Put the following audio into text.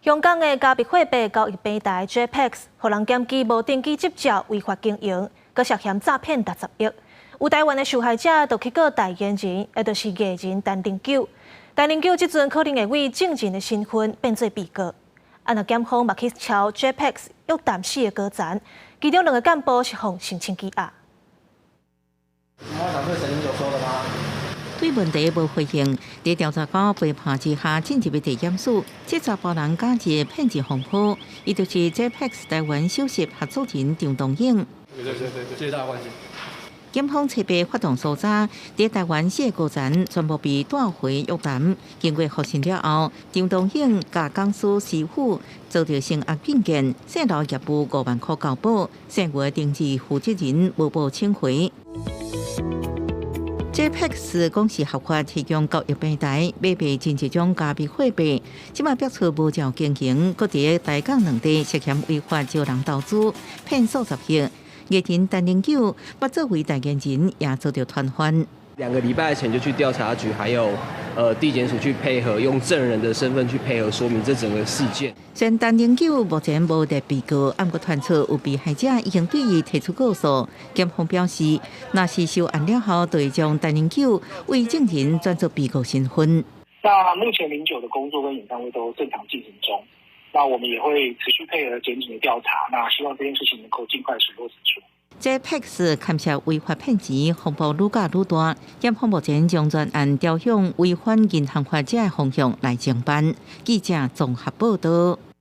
香港的加密貨幣交易平台 JPEX，予人檢舉無登記執照違法經營，閣涉嫌詐騙60億。有台灣的受害者就去告代言人，也就是藝人陳零九。陳零九這陣可能會以證人的身份變做被告。啊，若檢方嘛去抄 JPEX 約談四个高層，其中兩个幹部是予申請羈押。對問題無回應，佇調查官陪伴之下進入地檢署，這查埔人加入騙錢風波，伊就是 JPEX 台灣首席合夥人張東穎。對對對對，謝謝大家關心。檢方冊閉發動搜查，佇台灣四个高層全部被帶回約談。經過複審了後，張東穎佮公司師傅遭著聲押禁見，泄露業務5萬箍交保，現有登記負責人無報請回。JPEX 公司合法提供交易平台，買賣真濟種加密貨幣，這馬爆出無照經營，閣佇台港兩地涉嫌違法招人投資，騙數十億。藝人陳零九，捌作為代言人，也遭著傳喚。2個禮拜前就去調查局，還有地檢署去配合，用證人的身份去配合說明這整個事件。雖然陳零九目前無列被告，毋過傳出有被害者已經對伊提出告訴。檢方表示，若是收案了後，就會將陳零九為證人轉做被告身份。那目前零九的工作跟演唱會都正常進行中，那我們也會持續配合檢警的調查，那希望這件事情能夠盡快水落石出。 JPEX 牽涉違法騙錢，風波愈攪愈大，檢方目前將專案調向違反銀行法這個方向來偵辦。記者綜合報道。